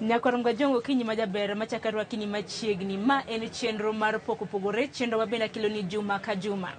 Nyakwar Mgajong okinyi ma jaber machako arwakini machiegni. Ma en chenro mar pok opogore, chenro mabende akeloni juma ka juma.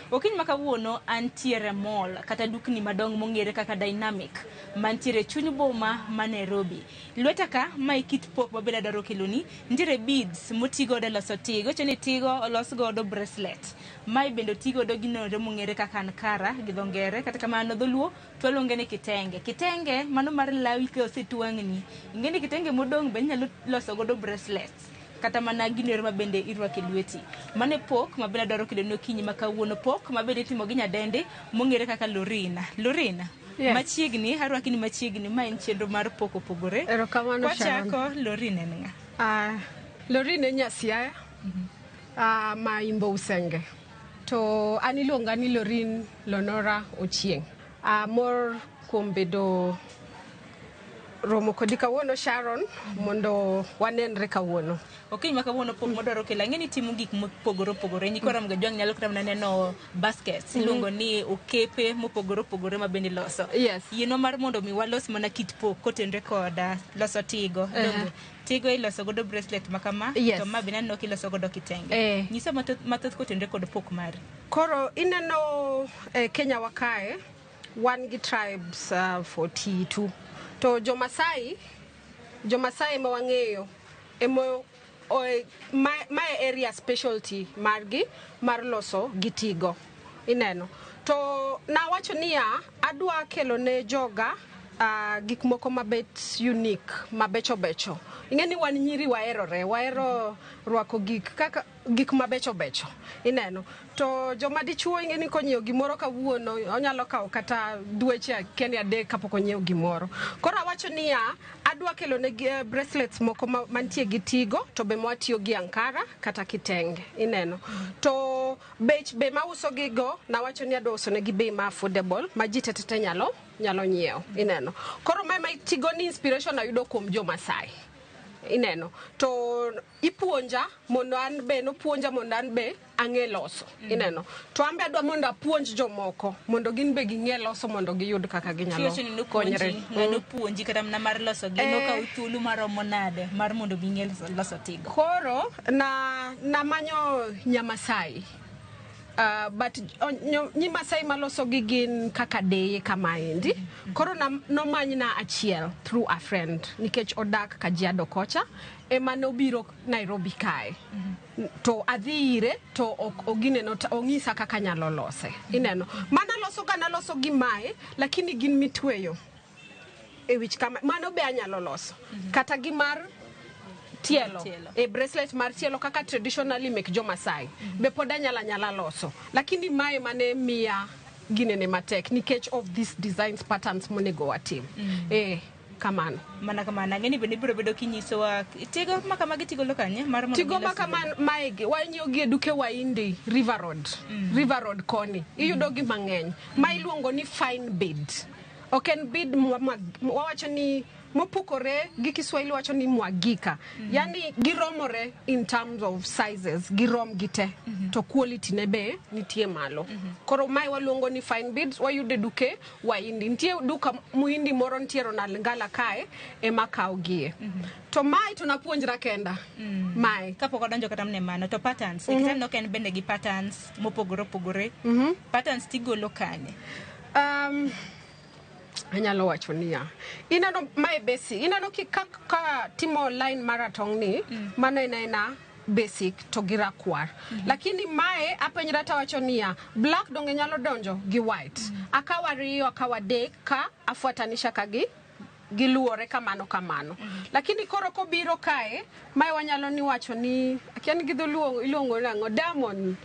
Okinyi ma kawuono antiere mall kata dukni madongo mong'ere kaka Dynamic mantiere e chuny boma ma Nairobi. Lweta ka ma e kit pok mabende adwaro keloni. Nitiere beads motigodo e loso tigo, iwacho ni tigo olos godo bracelet. Mae bende otigodo gino mong'ere kaka ankara gi dho ngere, kata kamano dholuo to waluonge ni kitenge. Kitenge mano mar lawi ka osetwang'ni. Ing'e ni kitenge modong' be inyalo loso godo bracelets kata mana gino ero ma bende irwako e lweti. Mano e pok ma bende adwaro keloni okinyi ma kawuono. Pok ma bende itimo gi nyadendi mong'ere kaka Lorina. Lorina, Yes. machiegni, arwaki ni machiegni, ma en chenro mar pok opogore. Erokamano, Sharon. Kwachako, Lorina en ng'a? Ah, Loreen en Nyasiaya ma Imbo Usenge. To an iluonga ni Loreen Lonora Ochieng'. Amor kuom bedo romo kodi kawuono Sharon mondo wanenre kawuono. Okinyi ma kawuono pok modwaro kelo ang'e ni timo gik mopogore opogore. Nyikwa Ramogi Ajwang' nyalo kata mana neno baskets iluongo ni okepe mopogore opogore ma bende iloso. Yes. Yienwa mar mondo mi walos mana kit pok kotenre kod loso tigo. Donge? Tigo iloso godo bracelet ma kama Yes. to ma bende aneno kiloso godo kitenge. Nyisa mathoth kotenre kod pok mari. Koro ineno Kenya wa kae wan gi tribes 42 to Jo-Masai ma wang'eyo emo mae area specialty margi mar loso gi tigo ineno to nawacho niya adwa kelo ne joga gik moko mabet unique mabecho becho ing'e ni wan nyiri waherore wahero rwako gik kaka gik mabecho becho ineno to joma dichuo ing'e ni konyiewo gimoro kawuono onyalo kawo kata dweche akia ni adek kapok onyiewo gimoro koro awacho niya adwa kelo ne bracelets moko mantie gi tigo to be mwatiyo gi ankara kata kitenge ineno to bech be mauso gigo nawacho ni adwa uso negi bei ma affordable ma ji tetete nyalo nyiewo ineno koro mae ma tigo ni inspiration ayudo kuom jo Masai ineno to ipuonja mondo an be nopuonja mondo an be ang'e loso ineno to an be adwa mondo apuonj jomoko mondo gin be ging'e loso mondo giyud kaka ginyalo Iwacho ni nopuonji, konyre. ng'ano puonji kata mana mar loso gi nokawo thuolo maromo nade mar mondo mi ing'e loso tigo. Koro na namanyo Nyamasai. But nyi Masai maloso gi gin kaka deye kamaendi. Koro nomanyna achiel through a friend nikech odak Kajiado kocha ema nobiro Nairobi kae. To adhi ire to ok ogine not ong'isa kaka anyalo lose. Ineno. Mana loso ga naloso gi mae lakini gin mitweyo e wich kama mano be anyalo loso. Kata gi mar tielo. Tielo. E bracelet mar tielo kaka traditionally mek jo Masai. Be pod anyalo anyala loso. Lakini mae mane miya ginene matek nikech of these designs patterns monego watim. Kamano. Mana kamano. Ang'e ni bende ibiro bedo kinyisowa tigo ma kamagi tigolo kanye mar mondo Tigo gilos ma kama maegi wanyiewo gi e duke Wahindi River Road. River Road koni. Iyudo gi mang'eny. Ma iluongo ni fine bead. Ok en bead wawacho ni mopukore gi Kiswahili wacho ni mwagika. Yani giromore in terms of sizes, girom gi te. To quality ne be nitie malo. Koro mae waluongo ni fine beads, wayude e duke Wahindi. Nitie duka Muhindi moro nitie Ronald Ngala kae ema kawo gie. To mae to napuonjra kenda. Mae. Kapok odonjo kata mne mano, to patterns. Nikech aneno ka en bende gi patterns mopogore opogore. Patterns tigolo kanye? Anyalo wacho niya, ineno mae basic, ineno ki ka timo line maratong' ni, mano en aena basic to gi rakwar. Lakini mae apenjra tawacho niya, black donge nyalo donjo gi white. Akaw ariyo, akaw adek ka afuatanisha ka gi giluwore kamano kamano. Lakini koro kobiro kae, mae wanyalo ni wacho ni, akia ni gi dholuo iluongo nang'o, diamond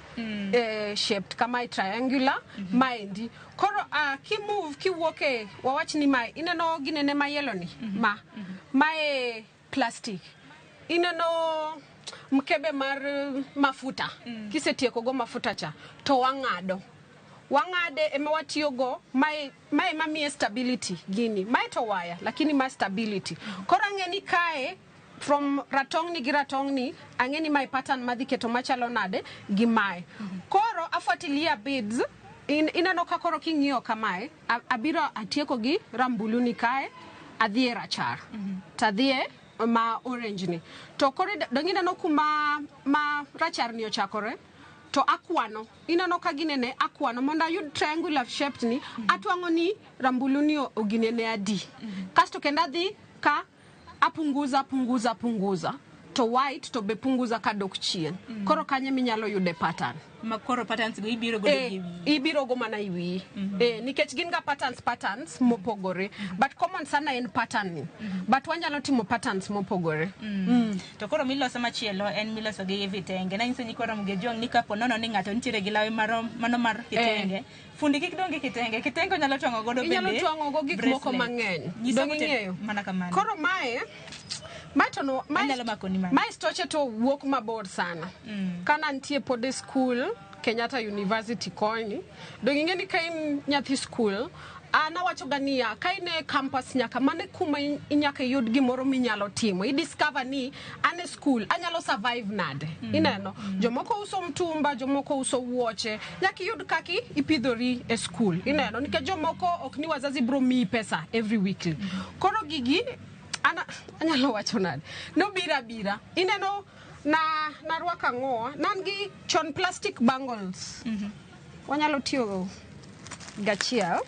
shaped kamae triangular, maendi. Koro ki move, kiwuok e, wawach ni mae, ineno ginene ma yellow ni? Ma. Mae plastic. Ineno mkebe mar mafuta. Kisetieko go mafuta cha, to wang'ado. Wang'ade ema watiyogo, mae mamiye stability gini. Mae to waya, lakini ma stability. Koro ang'e ni kae, from ratong' ni gi ratong' ni, ang'e ni mae pattern madhi keto machalo nade gi mae. Koro afuatilia beads, ineno ka koro king'iyo kamae, abiro atieko gi rambulu ni kae, adhi e rachar. To adhi e ma orange ni to koro dong ineno kuma ma rachar ni ochakore to akwano ineno ka ginene akwano mondo ayud triangular shaped ni atwang'o ni rambulu ni oginene adi kasto kendo adhi ka apunguza punguza punguza to white to be punguza kadok chien koro kanyo minyalo yude pattern Ma koro patterns go ibiro godo gi wiyi. Ibiro go mana e wiyi nikech gin ga patterns mopogore but common sana en pattern ni but wanyalo timo patterns mopogore. To koro miloso machielo en miloso gi vitenge. Nanyiso nyikwa Ramogi Ojwang' ni kapo nono ni ng'ato nitiere gi lawe mano mar kitenge, fundi kik dong' gi kitenge. Kitenge onyalo twang'o godo Inyalo bende twang'o go gik moko bracelet. Mang'eny. Nyisa Dong' gote- ing'eyo Mana kamano. Koro mae to no mae, Anyalo makoni mano. Mae stoche to wuok mabor sana. Kana nitie pod e school Kenyatta University koni dong ing'e ni ka in nyathi school an awacho ga niya ka in e campus nyaka mane kuma nyaka iyud gimoro minyalo timo i discover ni an e school anyalo survive nade ineno jomoko uso mtumba jomoko uso wuoche nyaka iyud kaki ipidhori e school ineno nikech jomoko ok ni wazazi bro miyi pesa every weekly koro gigi ana anyalo wacho nade nobiro abira ineno na narwako ang'owa nan gi chon plastic bangles wanyalo tiyo gachiel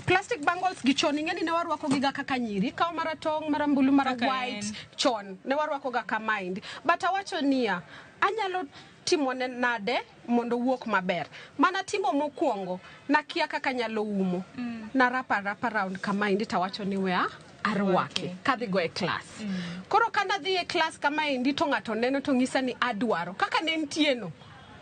plastic bangles gi chon ing'e ni ne warwako giga kaka nyiri ikawo maratong' marambulu mara Kaka white en. Chon ne warwako ga kamaendi but awacho niya anyalo timone nade mondo owuok maber mana timo mokwongo nakia kaka anyalo umo narapa arapa round kamaendi tawacho ni wea arwake kadhi go e class koro kanadhi e class kamaendi to ng'ato neno to ng'isa ni adwaro kaka ne nitie no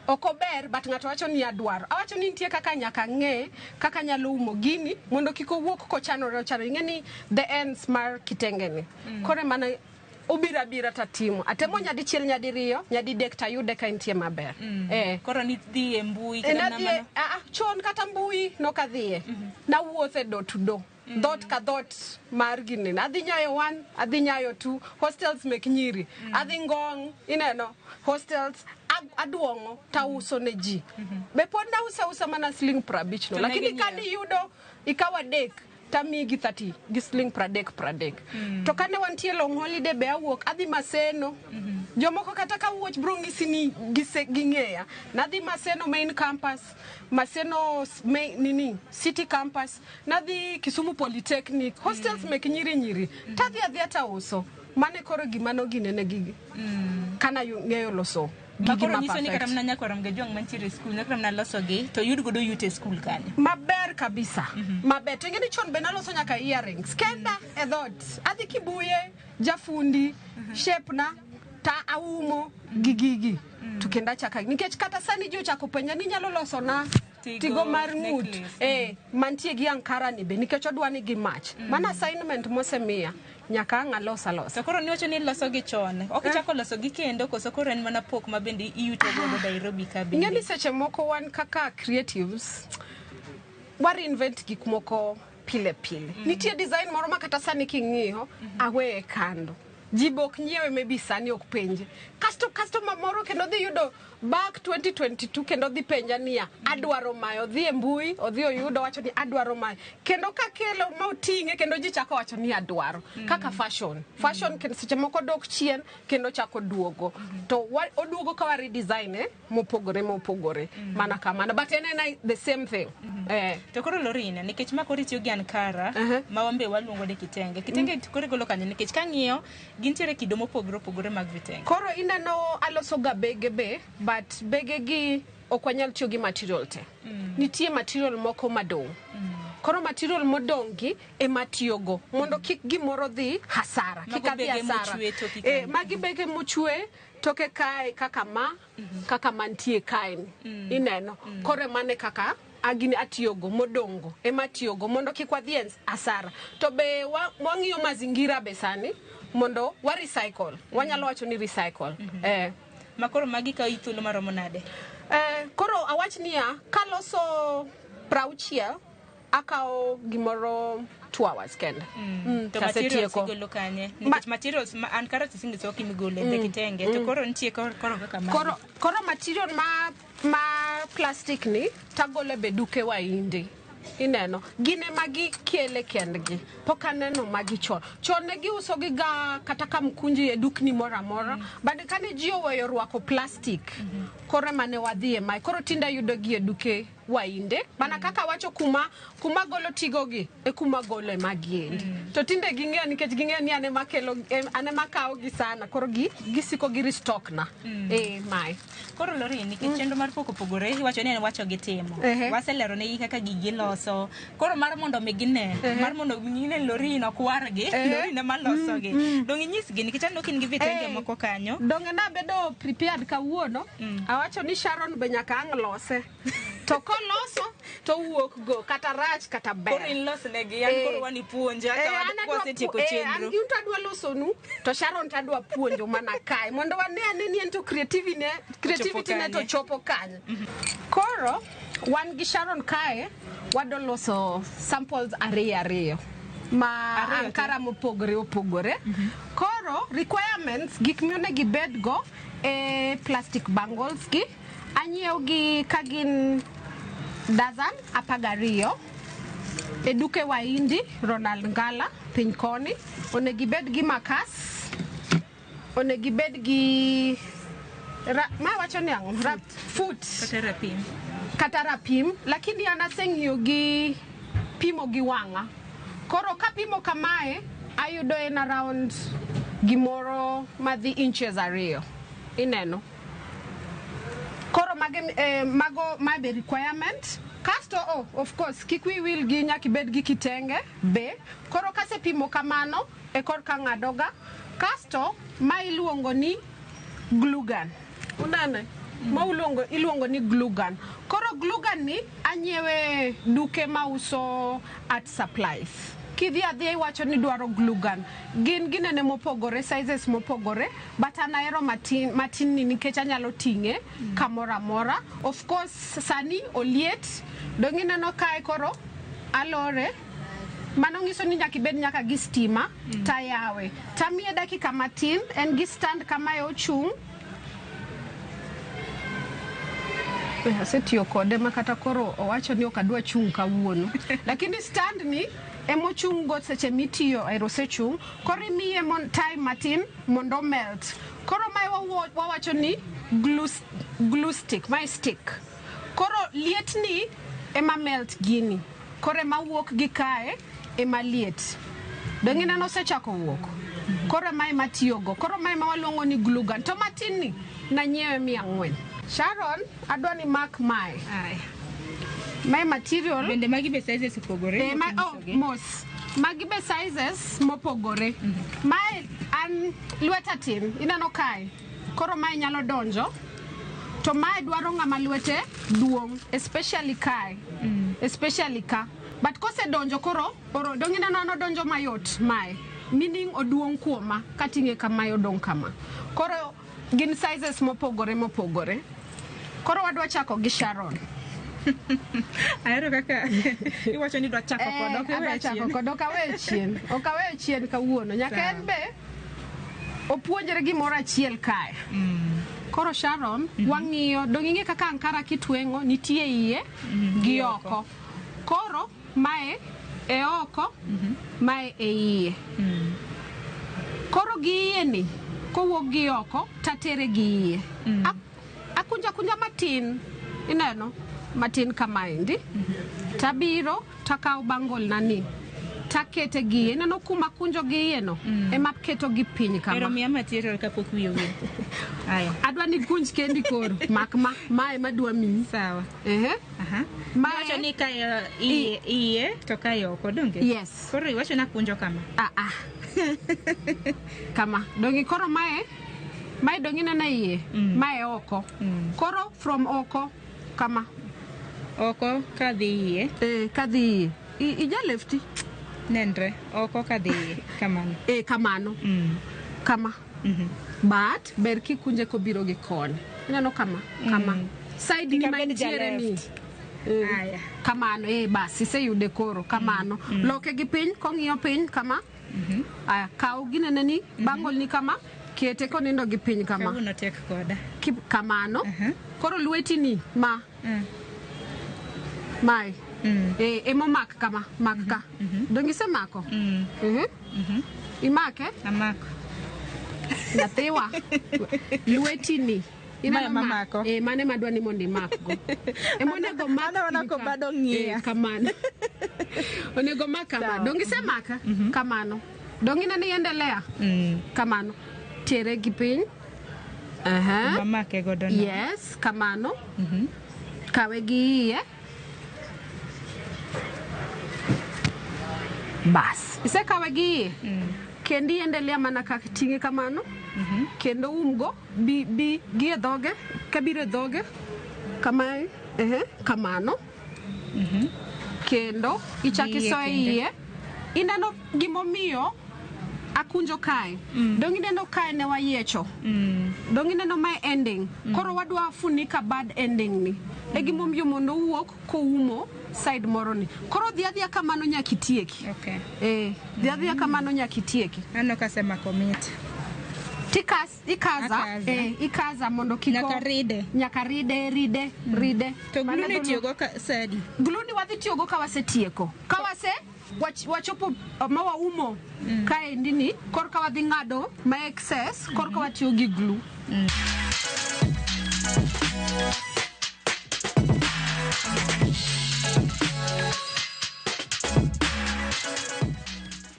ok ober but ng'ato wacho ni adwaro awacho ni nitie kaka nyaka ng'e kaka anyalo umo gini mondo kik owuok kochanore ochanore ing'e ni the ends mar kitenge ni koro mana obiro abira tatimo atemo nyadichiel nyadiriyo nyadidek tayude ka entie maber eh. Koro nidhi e mbui E, kata nadhi e- mana ah, ah, chon kata mbui nokadhiye nawuothe door to door dhot ka dhot mar gini adhi Nyayo 1 adhi Nyayo 2 hostels mek nyiri adhi Ngong ineno hostels aduong'o tauso ne ji be pod nauso ausa mana siling 50 no To ne lakini ginyiewo. kaniyudo ikawo adek tamiyi gi 30 gi siling 30 30 to kane wantie long holiday be awuok adhi Maseno jomoko kata ka wuoch bro ng'isi ni ging'eya nadhi Maseno main campus Maseno main, nini city campus nadhi Kisumu Polytechnic hostels mek nyiri nyiri tadhi adhiya tauso mane koro gima noginene gigi kana ng'eyo loso Ma gigi koro ma nyiso ni kata perfect. mana nyakwar Ramogi Ojwang' mantiere e skul nyaka mana losogi to yud godo yuto e skul kanyo. Maber kabisa maber to ing'e ni chon be naloso nyaka earrings kenda e dhot adhi Kibuye jafundi shape na ta aumo gi gigi to kendo achaka nikech kata sani ji ochako penja ni inyalo loso na Tigo, tigo mar ng'ut necklace. Mantie gi ankara ni be nikech odwa ni gi mach mana assignment mosemiya nyaka ang' alos alosa. To koro niwacho ni iloso gi chon. Ok ichako loso gi kendo koso koro en mana pok ma bende iyuto godo Nairobi ka Ing'e ni bende. Seche moko wan kaka creatives wa reinvent gik moko pile pile nitie design moro ma kata sani king'iyo aweye kando ji be ok nyiewe maybe sani ok penje kasto customer moro kendo dhi yudo back 2022 kendo dhi penja niya adwaro mae odhi e mbui odhi oyudo wacho ni adwaro mae kendo kakelo ma oting'e kendo ji chako wacho ni adwaro kaka fashion fashion kendo seche moko dok chien kendo chako duogo to oduogo ka wa redesign mopogore mopogore mana kamano but en ena the same thing eh. To koro Lorina, nikech ma koro itiyo gi ankara ma wan be waluongo ni kitenge. Kitenge to koro igolo kanyo nikech kang'iyo gintiere kido mopogore opogore mag vitenge. Koro ineno aloso ga bege be but bege gi ok wanyal tiyo gi material te nitie material moko madong' koro material modong' gi ema tiyogo mondo kik gimoro dhi hasara Mago kik adhi bege hasara mochwe toki eh, kae. Magi bege mochwe toke kae kaka ma kaka mantie kae ni ineno koro mane kaka agini atiyogo modongo ema atiyogo mondo kik wadhi e hasara to be wang'iyo mazingira be sani mondo wa recycle wanyalo wacho ni recycle eh. Ma koro magi kawo thuolo maromo nade? Koro awach niya kaloso 60 akawo gimoro 2 hours kende To materials tasetieko. igolo kanye? Nikech materials ma ankara to singiso ok imigolo e kitenge to koro nitie koro kaka magi. Koro material ma plastic ni tagolo be duke wainde. Ineno, gin ema gikele kendgi. Pok aneno magi chon. Chon ne giuso gi ga kata kamkunji e dukni moro amora. But kane ji oweyo rwako plastic, koro ema ne wadhi e mae. Koro tinde ayudo gi e duke wainde. Mana kaka wacho kuma golo tigo gi, e kuma golo e magi endi. To tinde ging'eyo nikech ging'eyo ni an ema kelo, an ema kawo gi sana. Koro gisiko gi restock na. Eh, mae. Koro Lorraine, nikech chenro mar pok opogore, iwacho ni en wacho gi timo. Waselero negi kaka gigi loso. Koro mar mondo mi gine, mar mondo mi gine Lorraine ok wargi, Lorraine ema losogi. Dong' inyisgi nikech aneno ka in gi vitenge moko kanyo. Donge nabedo prepared kawuono. Awacho ni Sharon be nyaka ang' lose. To koloso to wuok go kata rach kata ber. Koro in los negi, an koro wan ipuonja ka wasetieko chenro. An un to adwa losonu to Sharon to adwa puonjo mana kae mondo wane ane ni en to creativity ne to chopo kanye. Koro wan gi Sharon kae wadwa loso samples ariyo ariyo ma ankara mopogore opogore. Koro requirements gik monego ibed go e plastic bangles gi anyiew gi ka gin dozen 12 e duke Waindi Ronald Ngala piny koni. Onego ibed gi makas, onego ibed gi ma wacho ni ang'o? Foot. Kata rapim. Kata rapim, lakini an aseng'iyo gi pimo gi wang'a. Koro kapimo kamae, ayudo en around gimoro madhi inches 2. Ineno. Koro mago ma be requirement. Kasto, oh, of course, kik wi wil gi nyaka ibed gi kitenge be. Koro kasepimo kamano, e korka ng'adoga. Kasto, ma iluongo ni glue gun. Unene? Ma iluongo ni glue gun. Koro glue gun ni anyiewe duke mauso art supplies. Kidhi adhiya iwacho ni dwaro glue gun. Gin ginene mopogore, sizes mopogore, but an ahero matin, matin ni nikech anyalo ting'e kamoro amora. Of course, sani oliet, dong' ineno kae koro alore. Mano nyiso ni nyaka ibed nyaka gi stima, tayawe. Tamiye dakika matin, en gi stand kamae ochung'. Asetiyo kode ma kata koro owacho ni ok adwa chung' kawuono. Lakini stand ni emochung' go seche mitiyo ero osechung'. Koro imiye time matin mondo melt. Koro mae wawacho ni glue stick, mae stick. Koro liet ni ema melt gini. Koro ema wuok gi kae ema liet. Dong' ineno osechako wuok. Koro ema ema tiyogo. Koro mae ema waluongo ni glue gun. To matin ni nanyiewe 400. Sharon, adwa ni mak mae. Mae material. Bende magi be sizes opogore? Ma, oh, mos. Magi be sizes mopogore. Mae an lweta tin, ineno kae. Koro mae nyalo donjo. To mae dwaro ng'ama lwete duong', especially kae. Especially ka. But kosedonjo koro, oro, dong' ineno an odonjo mayot mae. Meaning oduong' kuoma, kating'e kamae odong' kama. Koro gin sizes mopogore mopogore. Koro wadwa chako gi Sharon. Ahero kaka iwacho ni dwa chako kod ok iwe chien. Kod ok awe chien. Ok awe chien kawuono. Nyaka en be opuonjre gimoro achiel kae. Koro Sharon, wang'iyo, dong' ing'e kaka ankara kitweng'o nitie iye gi oko. Koro mae e oko, mae e iye. Koro gi iye ni, kowuok gi oko, tatere gi iye. Akunja kunja matin, ineno, matin kamaendi. Tabiro, takawo bangle na ni. Takete gi iye, ineno kuma kunjo gi iye no, ema keto gi piny kama. Ero miya material kapok wiyi owil. Aya. Adwa ni kunj kendi koro, mak ma, mae ema adwa miyi. Sawa. Ehe. Mae Iwacho ni kae iye, iye to kae oko donge? Yes. Koro iwacho ni akunjo kama. Ah, ah. Kama. Donge koro mae, mae dong' ineno iye, mae oko. Koro from oko, kama. Oko kadhi iye. Kadhi iye. Ija lefti? Nenre. Oko kadhi iye. Kamano. Kamano. Kama. But ber kikunje kobiro gi koni. Ineno kama, kama. Side ni Kik abed mantiere ni. ja-left. Aya. Kamano, bas, iseyude koro, kamano. Loke gi piny, kong'iyo piny, kama. Aya, kaw ginene ni, bangle ni kama, kete konindo gi piny kama. Kawuono tek koda. Kamano. Koro lweti ni, ma. Mae. Eh, emomak kama mak ka. Donge isemako? Mhm. Imake? Amako. Nyathiwa. Lwetini. Ineno Ma ma- mamako. Eh, mane madwa ni mondo imakgo. Emonego mak. Aneno piny ka. kobado ng'iya. Eh, kamano. Onego mak kama. Sawa. Donge isemaka? Kamano. Donge ineno iendelea? Kamano. Tere gi piny. Aha. Mamake godo no. Yes, kamano. Kawe gi iye. Bas. Isekawe gi iye. Kendo iendelea mana kaka ting'e kamano. Kendo umgo bi bi gi e dhoge, kabiro e dhoge. Kamae, ehe, kamano. Kendo ichak Gi iye isoye kende. iye. Ineno gimomiyo akunjo kae. Dong ineno kae ne wayiecho. Dong ineno mae ending. Koro wadwa funika bad ending ni. E gimomiyo mondo owuok koumo side moro ni. Koro dhi adhiya kamano nyaka itieki. Okay. Eh, dhi adhiya kamano nyaka itieki. Aneno kasemako mit. Tikas, ikaza, Akaza. eh, ikaza mondo kik Nyaka ride. Nyaka ride, ride, ride. To Mano glue ni dholuo. itiyogo ka sadi. Glue ni wadhi tiyogo ka wasetieko. Ka wase wachopo ma waumo kaendi ni korka wadhi ng'ado ma excess korka watiyo gi glue.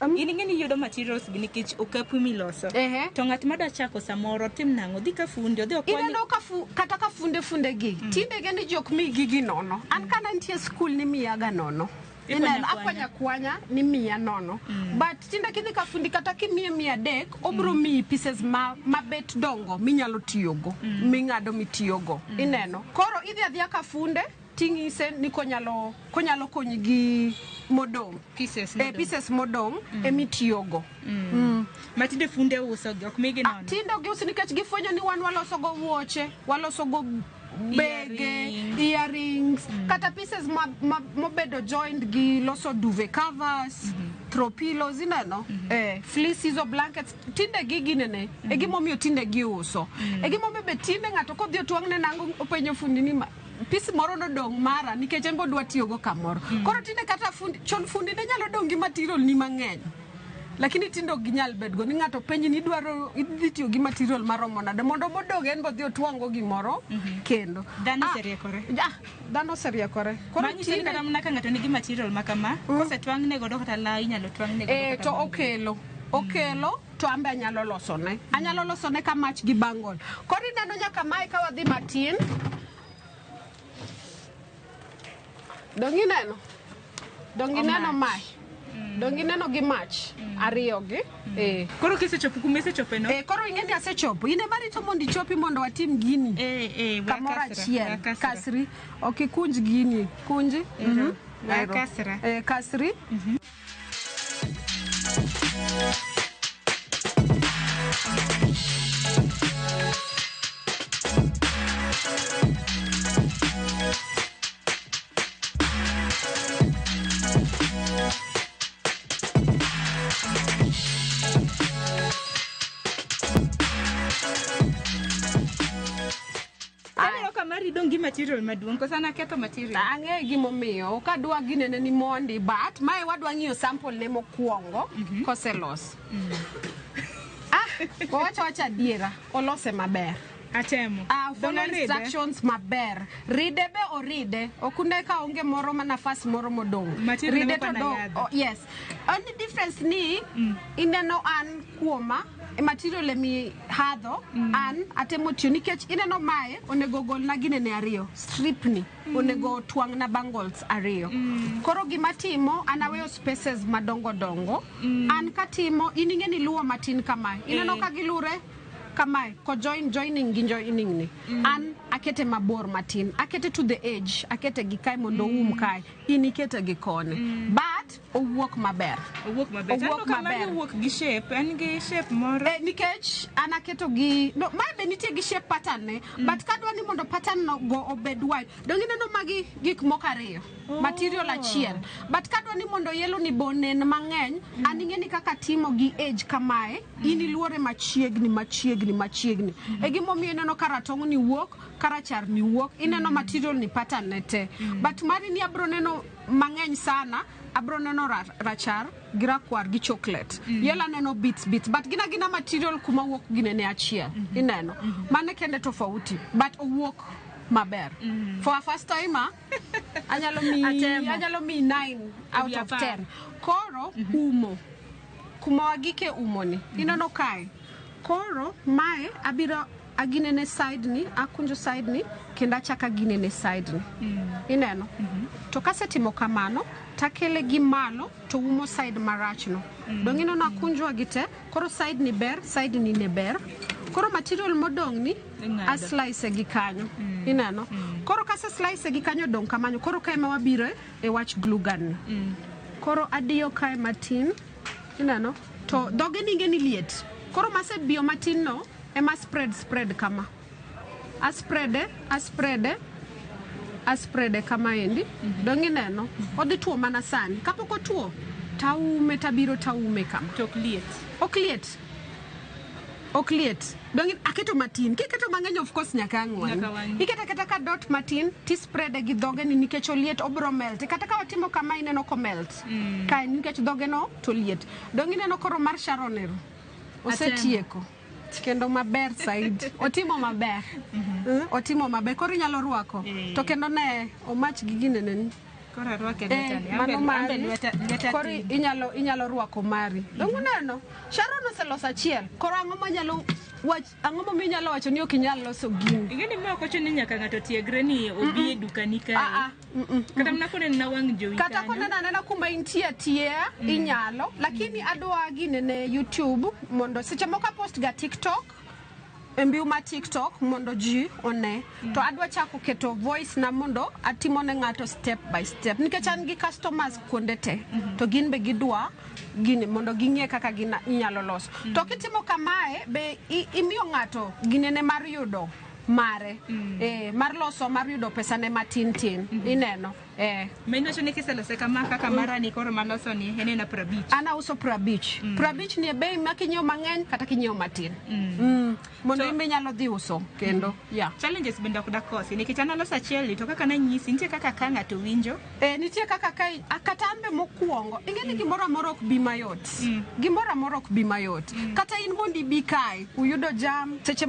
In ing'e ni iyudo materials gi nikech okapu miloso. Ehe. To ng'at madwa chako samoro tim nang'o? Dhi ka fundi, odhi okwany. Ineno ka kata ka funde funde gi tinde ge ni jok mi gigi nono. An kana nitie skul ni miyaga nono. Ikwanya Ineno kwanya. akwanya kwanya ni miya nono. But tinde kidhi ka fundi kata kimiye 300 obro miyi pieces ma mabet dongo minyalo tiyogo ming'ado mitiyogo. Ineno. Koro idhi adhiya ka funde ting'ise ni konyalo konyalo konyi gi modong'. Pieces Eh, modong'. pieces modong' emitiyogo. Ma tinde funde uso gi, ok migi Ah, nono. tinde ok giuso nikech gifwenyo ni wan waloso go wuoche, waloso go bege, earrings, kata pieces ma, ma, mobedo joined gi loso duvet covers, throw pillows, ineno? Eh, fleeces or blankets, tinde gi ginene, e gimomiyo tinde giuso. E gimomiyo be tinde ng'ato kodhi otwang'ne nango openjo fundi ni piece moro nodong' mara nikech en be odwa tiyogo kamoro. Koro tinde kata fundi, chon fundi ne nyalo dong' gi material ni mang'eny. Lakini tinde ok ginyal bedgo ni ng'ato penji ni idwaro idhi tiyo gi material maromo nade mondo modong' en bo dhi otwang'go gimoro kendo. Dhano Ah, oseriekore. Ah, dhano oseriekore. Koro Manyiso ni tinde kata mana ka ng'ato nigi material ma kama, kosetwang'ne godo kata law inyalo twang'ne godo eh, kata to bang'e. okelo okelo to an be anyalo losone. Anyalo losone ka mach gi bangle. Koro ineno nyaka mae ka wadhi matin. Dong ineno? Dong ineno mae? Dong ineno gi mach ariyo gi? Eh. Koro kisechopo kuma isechope no? Eh, koro ing'e ni asechopo. In ema rito mondo ichopi mondo watim gini. Eh, eh, we Kamoro akasra, achiel. we akasra. Kasri. Ok ikunj gini. Kunji. Ero, we Ero. akasra. Eh, kasri. Aneno ka mari dong' gi material maduong', koso an aketho material? Ang'e gimomiyo ok adwa ginene ni mondi but mae wadwa ng'iyo sample ne mokwongo koselos. Ah, wawacho wacho adiera, olose maber. Atemo. Ah, Dong' follow aride? instructions maber. Ride be oride. Ok une ka onge moro ma nafas moro modong'. Material Ride moko to dong'. nayadho. Oh, yes. Only difference ni ineno an kuoma material emi hadho an atemo tiyo nikech ineno mae onego golna ginene ariyo strip ni onego twang'na bangles ariyo koro gima timo an aweyo spaces madongo dongo an katimo in ing'e ni luwo matin kamae ineno ka gilure kamae ko join joining gi joining ni an akete mabor matin akete to the edge akete gi kae mondo oum kae in ikete gi koni but owuok maber Owuok maber. Owuok Aneno ka mari maber. owuok gi shape, en gi shape moro. Eh, nikech an aketo gi no, mae be nitie gi shape pattern ne but kadwa ni mondo pattern no go obed wide dong ineno magi gik moko ariyo material achiel but kadwa ni mondo yellow ni bo onen mang'eny an ing'e ni kaka timo gi age kamae in iluore machiegni machiegni machiegni e gimomiyo ineno ka ratong' ni wuok ka rachar ni wuok ineno material ni pattern ne te but mari ni abro neno mang'eny sana abro neno rachar gi rakwar gi chocolate. Yellow aneno bits bits, but gina gina material kuma wuok ginene achiel. Ineno mano kende tofauti, but owuok maber. For a first timer anyalo mi Atemo. Anyalo mi 9 out Ewi of 10. 10. Koro umo kuma wagike umo ni ineno kae. Koro mae abiro aginene side ni, akunjo side ni kendo achako aginene side ni. Ineno to kasetimo kamano takele gi malo to umo side marach no. Dong ineno akunjwa gi te. Koro side ni ber, side ni ne ber. Koro material modong' ni Ing'ado. a slice gi kanyo. Ineno koro kase slice gi kanyo dong' kamano. Koro kae ma wabiro e wach glue gun ni. Koro adiyo kae matin, ineno to dhoge ninge ni liet. Koro masebiyo matin no ema spread spread kama, asprede asprede asprede kama endi. Dong ineno odhi tuo mana sani. Kapok otuo taume, tabiro taume kama. Tok liet. Ok liet, ok liet. Dong aketo matin. Kiketo mang'eny, of course nyaka ang' wang'i. Nyaka wang'i. Iketo aketa ka dot matin tisprede gi dhoge ni nikech oliet, obro melt. Kata ka watimo kama ineno ko melt kae nikech dhoge no to liet. Dong ineno koro mar Sharon ero osetieko kendo maber saidi. Otimo maber. Otimo maber. Koro inyalo rwako to kendo ne omach gi gineneni. Koro arwake Eh, lweta ni. mano Ambe mari. lweta Koro tin. inyalo rwako mari. Dong uneno Sharon oseloso achiel. Koro ang'o manyalo wach, ang'o momiyo inyalo wacho ni ok inyal loso gini? Ing'e ni ma ok ochuno ni nyaka ng'ato tiegre ni obi e dukani kae. Ah, ah, Kata mana koneno na wang' jowi Kata kanyo. koneno anena kuma intie atiea inyalo, lakini adwa ginene YouTube mondo seche moko apost ga TikTok e mbiu ma TikTok mondo ji one. To adwa chako keto voice na mondo atimo ne ng'ato step by step nikech an gi customers kuonde te to gin be gidwa gini mondo ging'e kaka gina inyalo loso. To kitimo kamae be imiyo ng'ato ginene mar yudo mare, mar loso, mar yudo pesa ne matin tin. Ineno. Ma iwacho ni kiselose kama kaka mara ni koro maloso ni en ena 50. An auso 50. 50 ni e bei ma kinyiewo mang'eny kata kinyiewo matin. Mondo in be inyalo dhi uso kendo. Yeah. Challenges bende ok dakosi nikech an aloso achiel ni to kaka nanyisi nitie kaka ka ng'ato winjo. Nitie kaka ka kata an be mokwongo ing'e ni gimoro amora ok bi mayot. Gimoro amora ok bi mayot. Kata in mondo ibi kae uyudo jam seche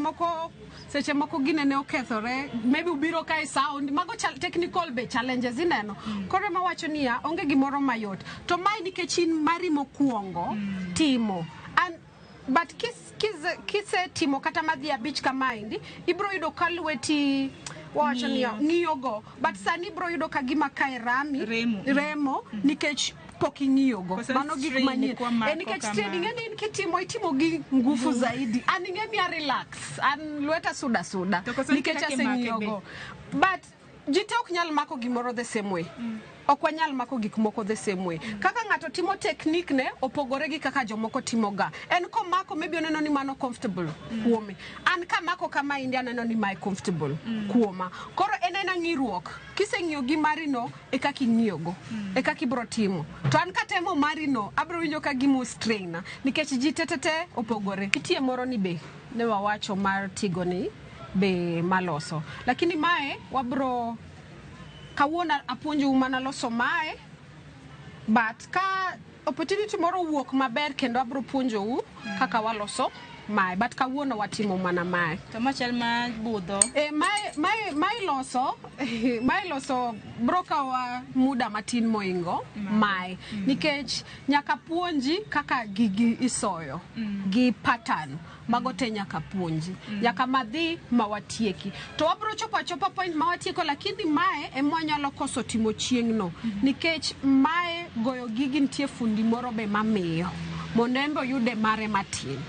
moko ginene okethore, maybe ubiro kae sound mago technical be challenges ineno. Koro ema wacho niya onge gimoro mayot. To mae nikech in mari mokwongo timo. An but kisetimo kata madhi 5 kamaendi ibro yudo ka lweti wawacho niya ng'iyogo, but sani ibro yudo ka gima kae rami Remo. Remo nikech pok ing'iyogo. Koso Mano gik strain manyien. kwa mako Nikech kama. strain ing'e ni in kitimo itimo gi nguvu zaidi. An ing'e ni a relax, an lweta suda suda To koso nitie nikech kaka imake be. aseng'iyogo. But ji te ok nyal mako gimoro the same way. Ok wanyal mako gik moko the same way. Kaka ng'ato timo technique ne opogore gi kaka jomoko timo ga. En komako maybe oneno ni mano comfortable kuome. An kamako kama indi aneno ni mae comfortable kuoma. Koro en ena ng'iruok. Kiseng'iyo gi mari no e kaka ing'iyogo. E kaka ibro timo. To an katemo mari no abro winjo ka gimo strain na nikech ji te te te opogore. Nitie moro ni be ne wawacho mar tigo ni be maloso. Lakini mae wabro kawuono apuonjou mana loso mae, but ka opportunity moro owuok maber kendo abro puonjou kaka waloso mae, but kawuono watimo mana mae. To machal ma budho. Mae loso bro kawa muda matin moingo mae nikech nyaka puonji kaka gigi isoyo gi pattern mago te nyaka puonji nyaka madhi ma watieki to wabro chopo achopa point ma watieko. Lakini mae ema wanyalo koso timo chieng'no nikech mae goyo gigi nitie fundi moro be mamiyo mondo en be oyude mare matin.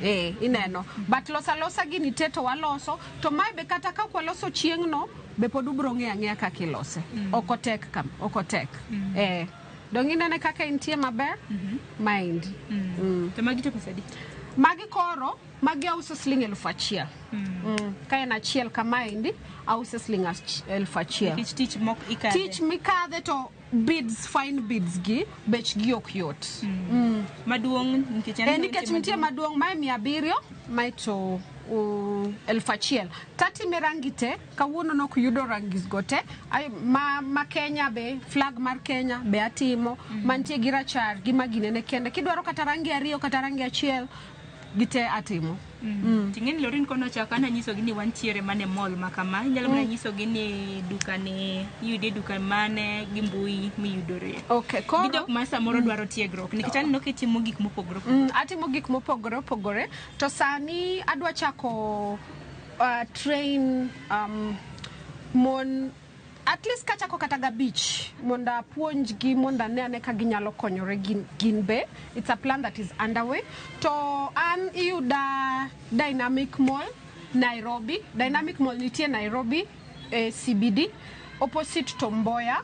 Ineno, but loso alosa gini te to waloso to mae be kata ka ok waloso chieng'no be pod ubro ng'eyo ang'eya kaka ilose. Ok otek kam ok otek. Dong inene kaka entie maber maendi. To magi to pesa adi? Magi koro magi auso siling 1000. Ka en achiel kamaendi auso siling 1000. Nikech tich mok ikadhe. Tich mikadhe to beads, fine beads gi bechgi ok yot. Maduong' nikech Nikech nitie maduong' mae 700, mae to 1000. Tatime rangi te, kawuono nok yudo rangis go te. Ay, ma Kenya be, flag mar Kenya be atimo, mantie gi rachar gi maginene kende. Kidwaro kata rangi ariyo kata rangi achiel, gite atimo. Ting'eni Lorin kono chako ana nyisogi ni wantiere mane mall ma kama inyalo mana nyisogi ni duka ni iyude duka mane gi mbui miyudore. Okay, Gi koro jok ma samoro dwaro tiegruok nikech aneno kitimo gik mopogore opogore. Atimo gik mopogore opogore to sani adwa chako train mon at least kachako kata gabich mondo apuonjgi mondo ane ane ka ginyalo konyore gin be. It's a plan that is underway. To an iyuda Dynamic Mall Nairobi. Dynamic Mall nitie Nairobi, CBD, opposite Tomboya,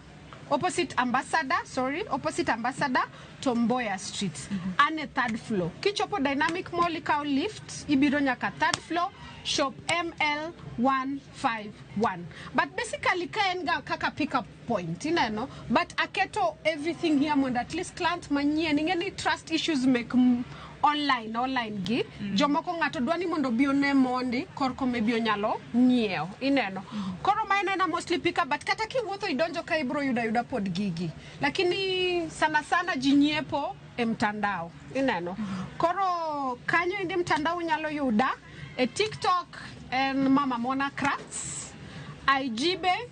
opposite Ambassador, sorry, opposite Ambassador, Tomboya Street. An e third floor. Kichopo Dynamic Mall ikawo lift, ibiro nyaka third floor, shop ML 151. But basically ka en ga kaka pick up point, ineno, but aketo everything here mondo at least client manyien, ing'e ni trust issues mek online gi jomoko ng'ato dwa ni mondo obi one mondi korko maybe onyalo nyiewo, ineno. Koro ma en ena mostly pick up, but kata kiwuotho idonjo ka ibro yudo ayuda pod gigi, lakini sana sana ji nyiepo e mtandao, ineno. Koro kanyo indi mtandao unyalo yuda e TikTok en Mama Mona Crafts, IG be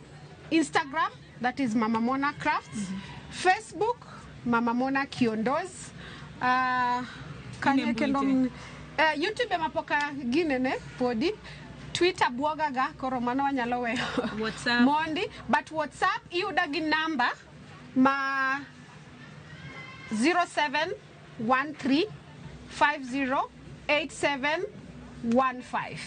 Instagram, that is Mama Mona Crafts, Facebook Mama Mona Kiondoz, kanye Ine kendo mbui YouTube ema pok ginene podi. Twitter buogaga, koro mano wanyalo weyo. WhatsApp. Mondi, but WhatsApp iyuda gi namba ma 0713 508715.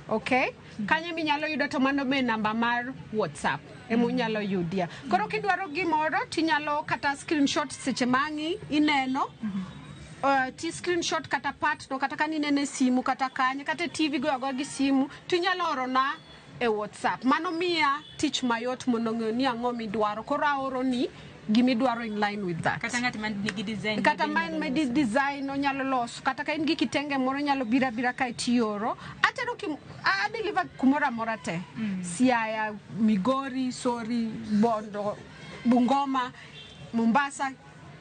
Okay? Kanyo minyalo yudo to mano be namba mar WhatsApp ema unyalo yudia. Koro kidwaro gimoro tinyalo kata screenshot seche mang'i ineno. Ti screenshot kata part no kata kaninene e simu kata kanye kata e TV goyo agoya gi simu tinyalo orona e WhatsApp. Mano miya tich mayot mondo ng'eyo ni ang'o midwaro. Koro aoro ni gimidwaro in line with that. Kata ng'at man nigi design Kata bende man nyalo ma loso. design onyalo loso, kata ka in gi kitenge moro nyalo biro abira kae tioro atero kim, a deliver kumoro amora te. Siaya, Migori, sorry, Bondo, Bungoma, Mombasa,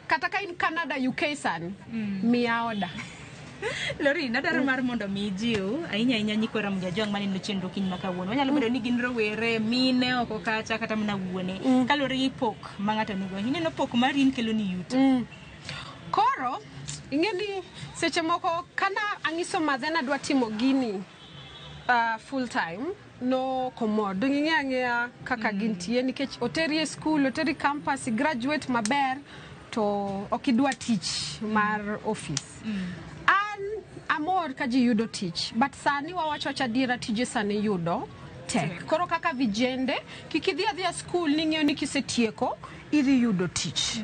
kata ka in Canada, UK sani, miya order. Lorin, adwaro mar mondo mi ijiw ahinya ahinya nyikwa Ramogi Ajwang' maneno chenro kiny ma kawuono. Wanyalo bedo ni gin rowere, mine oko kacha kata mana wuone. Kaluwore gi pok ma ng'ato nigo. Ineno pok mari in kelo ni yuto. Koro ing'e ni seche moko kana ang'iso madhe nadwa timo gini full time no komor dong ing'e ang'eya kaka gintie nikech oteri e school, oteri campus, graduate maber to ok idwa tich mar office. An amor ka ji yudo tich, but sani wawacho wacho adiera tije sani yudo tek. Koro kaka vijende kik idhi adhiya school ning'eyo ni kisetieko idhi yudo tich.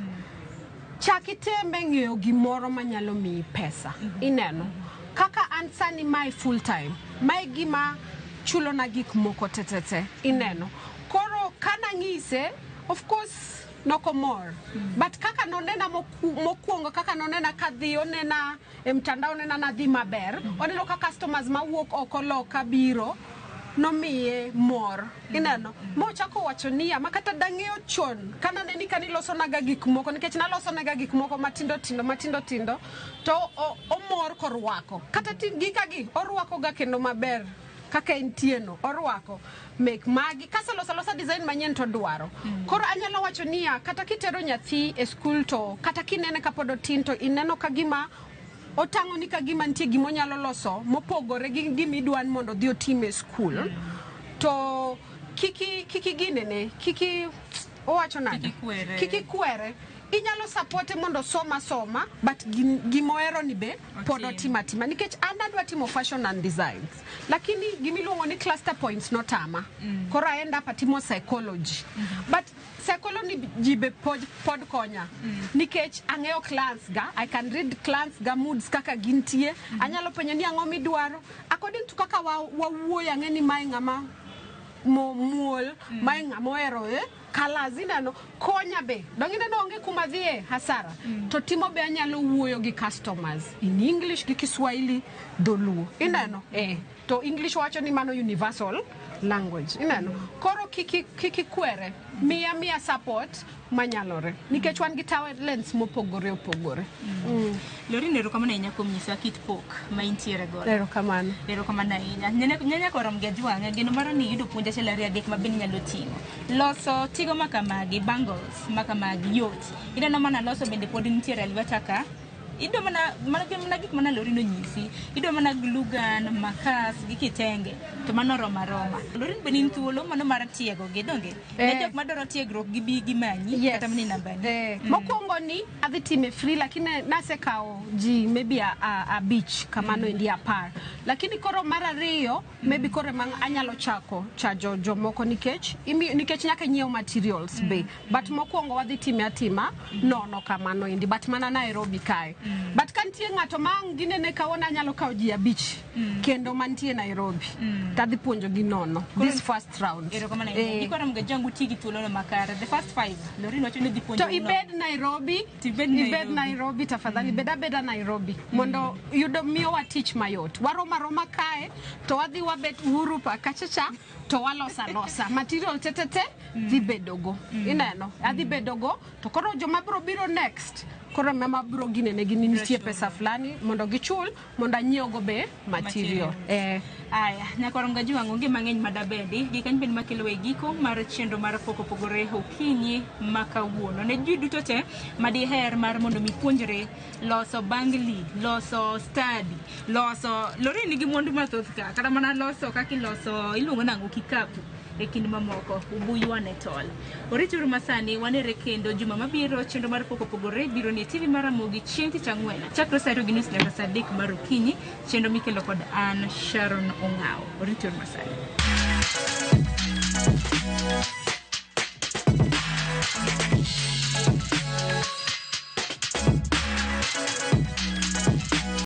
Chak itembe ng'eyo gimoro manyalo miyi pesa. Ineno kaka an sani mae full time, mae gima chulona gik moko tetete, ineno. Koro kanang'ise, of course nokomor, but kaka nonena mokwongo, kaka nonena kadhi, onena e mtandao, onena nadhi maber, oneno ka customers mawuok oko loka biro, nomiye mor, ineno. Mochako wacho niya, ma kata dang'eyo chon kananeni kanilosonaga gik moko, nikech nalosonaga gik moko matindo tindo matindo tindo, to omor korwako kata gikagi orwakoga kendo maber kaka entie no, orwako mek magi kaseloso alosa design manyien to dwaro. Koro anyalo wacho niya, kata kitero nyathi e skul to kata kinene kapod otin to ineno ka gima otang'o ni ka gima nitie gima onyalo loso mopogore gi gima idwa ni mondo odhi otim e skul, to kiki ginene, kiki owacho nade, Kik ikwere. kik ikwere. Inyalo supporte mondo osom asoma, but gimohero ni be pod Otim. otim atima, nikech an adwa timo fashion and designs, lakini gimiluongo ni cluster points notama. Koro I end up atimo psychology, but psychology be pod konya nikech ang'eyo clients ga, I can read clients ga moods kaka gintie. Anyalo penjo ni ang'o midwaro according to kaka wawuoyo, ang'e ni mae ng'ama muol, mae ng'ama ohero Colors ineno konya be. Dong ineno onge kuma dhiye hasara. To timo be anyalo wuoyo gi customers in English gi Kiswahili, Dholuo. Ineno? Eh. To English wacho ni mano universal language. Ineno? Koro kiki kiki kwere. Miya miya support manyalore. Nikech wan gi talents mopogore opogore. Lorin, erokamano ahinya kuom nyisowa kit pok ma intiere godo. Erokamano. Erokamano ahinya. Nyanya korom gi ajwang'a, geno mara ni iyudo puonj achiel ariyo adek ma bende inyalo ting'o. Loso tigo makamagi, bangles makamagi yot. Ineno mana loso bende pod nitiere e lweta ka. Idwa mana mana gin mana gik mana Lorin onyisi. Idwa mana glue gun, makas gi kitenge to mano oromo aroma. Lorin be in thuolo mano mar tiego gi donge? Ne Eh. jok madwaro tiegruok gibi gimanyi Yes. kata mana e nambani. Eh, Mokwongo ni adhi time free lakini nasekawo ji maybe abich kamano endi 10. Lakini koro mar ariyo maybe koro ema anyalo chako chajo jomoko nikech nikech nyaka inyiew materials be. But mokwongo wadhi time atima nono kamano endi but mana Nairobi kae. But ka nitie ng'ato ma ang' ginene kawuono anyalo kawo ji abich kendo mantie Nairobi tadhi puonjogi nono this first round. Erokamano ahinya. Eh. Ikoro mga uti gi thuolono makare. The first five, Lorin wacho ni dhi puonjo To ibed Nairobi, To ibed ibed Nairobi. Nairobi tafadhali, bed abeda Nairobi mondo yudo miyowa tich mayot. Warom aroma kae to wadhi wabet Uhuru Park kachacha to walosa losa material tetete dhi bedogo. Ineno, adhi bedogo to koro joma biro biro next koro ema biro ginene gi ni nitie pesa fulani mondo gichul mondo anyiewgo be material. Materials. Eh. Aya, nyakwar Mgajuang' onge mang'eny madabedi. Gi kanyo bende makelo e giko mar chenro mar pok opogore okinyi ma kawuono. Ne ji duto te madiher mar mondo mi puonjre loso bangli, loso stadi, loso Lorin nigi mwandu mathoth ka, kata mana loso kaka iloso iluongo nang'o kikapu e kind mamoko ubuywane tol. Orituru masani wanere kendo juma mabiro chenro mar pok opogore biro ni e TV mar Ramogi chieng' tich ang'wen chakre saa 2:30 nyaka saa 3 mar okinyi chenro mikelo kod an Sharon Ong'awo. Orituru masani.